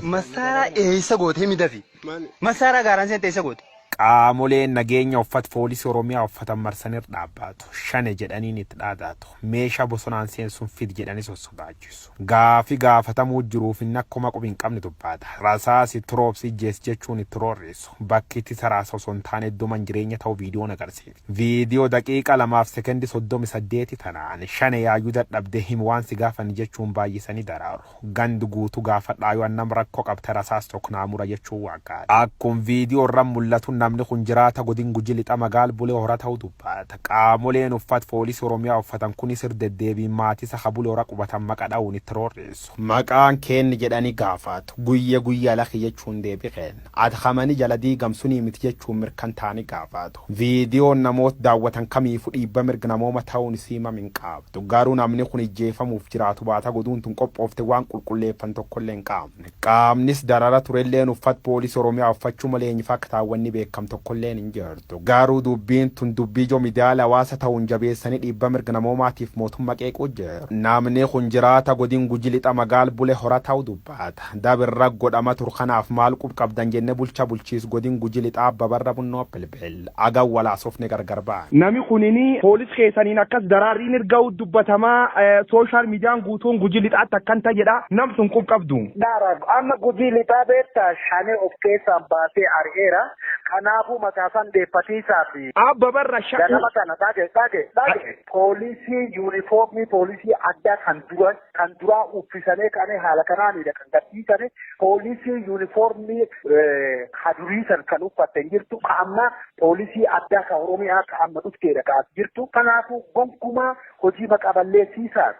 Masaaraa eessa goote himi dafi. Masaaraa gaaraan seente eessa goote? Qaamoleen nageenya uffat foolisii Oromiyaa uffatan marsanir dhaabbaatu. Shane jedhaniin itti dhaadaatu. Meeshaa bosonaan seensun fid jedhani sossodaachisu. Gaafi gaafatamuu jiruuf inni akkuma qubi hin qabne dubbaata. Rasaas itti roobsi ijjees jechuun itti roorrisu. Bakki ittisa raasa osoo hin taane iddoman jireenya ta'uu viidiyoon agarsiifti. Viidiyoo daqiiqaa 2f sekendi 38 tanaan Shane yaayyuu dadhabde himi waan si gaafanne jechuun baayyisanii daraaru. Gand guutu gaafadhaa yoo an nam rakko qabte rasaas tokk naa mura jechuun waakkaate. Akkum viidiyoo irran mullatun namni kun jiraata godin Guji Lixa magaal Bule Hora ta'u dubbaata. Qaamoleen uffat foolisi Oromiyaa uffatan kunis ir deddeebiin maatisa ka Bule Hora qubatan maqa dhawuun itti roorrisu. Maqaan keenni jedhani gaafaatu. Guyya guyya laki jechuun deebi keenna. At ka mani jala diigam sunii miti jechuun mirkan taani gaafaatu. Viidiyoon namoot daawwatan kamiifu dhiibba mirg namooma ta'uun isii mam hin qaabdu. Garuu namni kun ijjeefamuuf jiraatu baata goduun tun qophoofte waan qulqulleeffan tokkolle hin qaabne. Qaamnis darara turelleen uffat poolisi Oromiyaa uffachuu malee eenyufa akka ta'an wanni beekkam tokkolleen hin jirtu. Garuu dubbiin tun dubbii ijoo midiyaale hawaasa ta'uun jabeessanii dhiibba mirg namoomaatiif mootumma qeequu jiru. Namni kun jiraata godin Guji Lixa magaal Bule Hora ta'u dubbaata. Dab irra godhama tur kanaaf maal qub qabdan jenne bulcha bulchiis godin Guji Lixaa Abba Barra Bunnoo bilbil. Agan wal haasofne gargar baane. Nami kunini poolis keessaniin akkas daraarriin irga'u dubbatamaa social median guutuun Gujii Lixaatti akkan ta jedha nam sun qub qabdu. Dhara amma Gujii Lixaa beektaa shanee of keessaan baasee ari'eera kanaafuu mataasaan deeffatiisaaf Abba Barra sha. Ganama kana dhage dhage dhage poolisii yuunifoormii poolisii addaa kan dura kan duraa uffisanii ka'anii haala kanaanidha kan gadhiisani. Poolisii yuunifoormii ka durii san kan uffatte hin jirtu. Ka ammaa poolisii addaa ka Oromiyaa ka amma dhufteedha ka as jirtu. Kanaafuu gonkumaa hojii maqaa balleessiisaa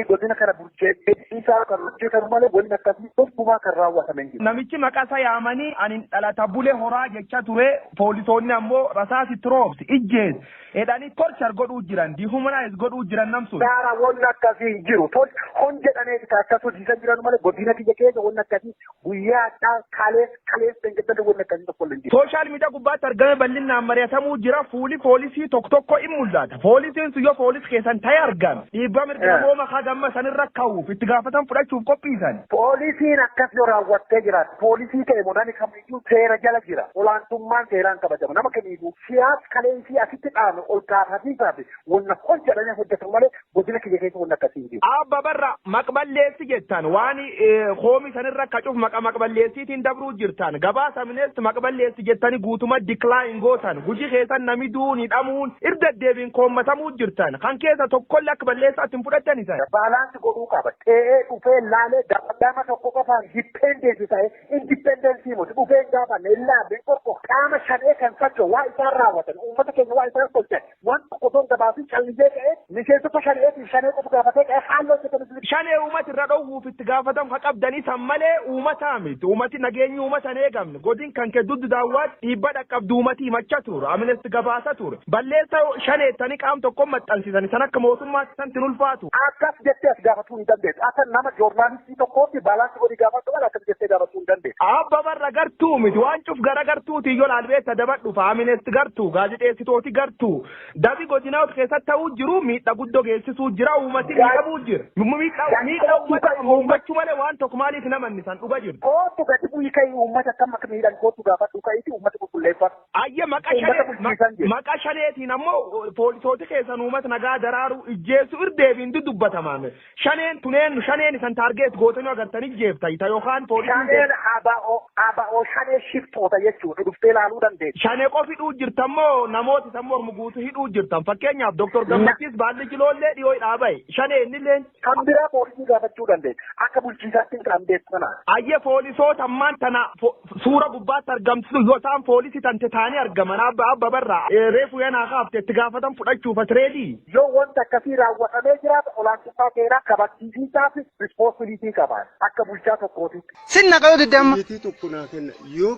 godina kana burjeessiisaa kan hojjetan malee wanni akkasii gonkumaa kan raawwatame hin jiru. Namichi maqa isa yaamanii ani dhalata Bule Horaa jecha ture poolisoonni ammoo rasaas itti roobsi ijjees Jedhanii torture godhuu jiran, dehumanize godhuu jiran nam sun. Daara wonni akkasii hin jiru. Tol hon jedhaneeti ka akkas hojiisan jiran malee godina kiyya keessa wonni akkasii guyyaa hadhaa kalees kalees dheengaddalle wonni akkasii tokkolle hin jiru. Social media gubbaatti argame bal'innaan mari'atamuu jira. Fuuli poolisii tokko tokko in mul'ata. Poolisiin sun yoo poolis keessan ta'e argame dhiibbaa mirga namooma haga amma sanirra ka'uuf itti gaafatama fudhachuuf qophiisan. Poolisiin akkas yoo raawwattee jiraatte poolisii ta'e moo nami kamiyyuu seera jala jira. Olaantummaan seeraan kabajama nama kamiifuu. Siyaas kaleessii asitti dhaame ol kaafatiisaa fi wonna hojjedhanii hojjetan malee godina kiyya keessa wonna akkasii hin jiru. Aabba Barra maqballeessi jettan waan koomi sanirra akka cuf maqa maqballeessiitiin dabruu jirtan gabaasa Amnesty maqballeessi jettani guutuma decline gootan Guji keessan nami du'uun hidhamuun irdaddeebiin koommatamuu jirtan kan keessa tokkolle akka balleessaatti hin fudhattan isan. Balance godhuu qaba. Tee'ee dhufee laalee gama tokko qofaan dependent ta'e Independence miti dhufee hin gaafanne hin laalle hin qorqo qaama shanee kan socho'u waa isaan raawwatan uummata keenya waa isaan tolchan waan tokko osoo hin gabaasin callisee ka'ee miseensota shaneetiif shanee qofa gaafatee ka'ee haala hojjetan Shanee uummata irra dhowwuuf itti gaafatam ka qabdan isan malee uummataa miti. Uummati nageenyi uummata hin eegamne. Godin kan kee duddu daawwaatti dhiibba dhaqqabdu uummati himacha ture. Amnesty gabaasa ture. Balleessa shaneettanii qaam tokko maxxansiisan isan akka mootummaatti isantti hin ulfaatu. Akkas jettee as gaafatuu hin dandeessu. Akka nama joornaalistii tokkootti balance godhii gaafadhu malee akkas jettee gaafachuu hin dandeessu. Abba barra gartuu miti waan cuf gara gartuuti yoo laalbeessa dabadhu Amnesty gartuu gaazexeessitooti gartuu dabi godinaa keessatti ta'uu jiru miidha guddoo geessisuu jira uummati miidhamuu jira miidha miidha uummata uummachuu malee waan tokko maaliif namanni san dhuga jiru. Kootu gadi bu'ii ka'ii uummata akkam akka miidhan kootu gaafadhu ka'iiti uummata qulqulleeffadhu. Ayye maqa Uummata shanee bulchiisan jedhe. maqa shaneetiin ammoo poolisooti keessan uummata nagaa daraaruu ijjeessu irdeebiin dudubbatamaame. Shaneen tuneen shaneen isan target gootanii agartanii ijjeefta ita yookaan poolisiin Shaneen ABO ABO shanee shiftoota jechuudha dhuftee ilaaluu dandeessa. Shanee qof hidhuu jirtan moo namoota isan mormu guutuu hidhuu jirtan fakkeenyaaf Dr. Gammachiis Baalli Jiloollee dhiyoo hidhaa bahe shanee innilleen. Kan biraa poolisii gaafachuu dandeessa. Akka bulchiisaatti hin kan beektu kana. Ayye poolisoota ammaan tana suura gubbaatti argamsisu yoo isaan poolisii tante taanii argaman abba abba barraa reefu yanaa kaafte itti gaafatan fudhachuuf as ready. Yoo wanta akkasii raawwatamee jiraate olaantummaa seeraa kabachiisiisaa fi responsibility qaba akka bulchaa tokkootitti. Sin naqa yoo didde amma. Xiyyitii tokko naa kenna. Yoo.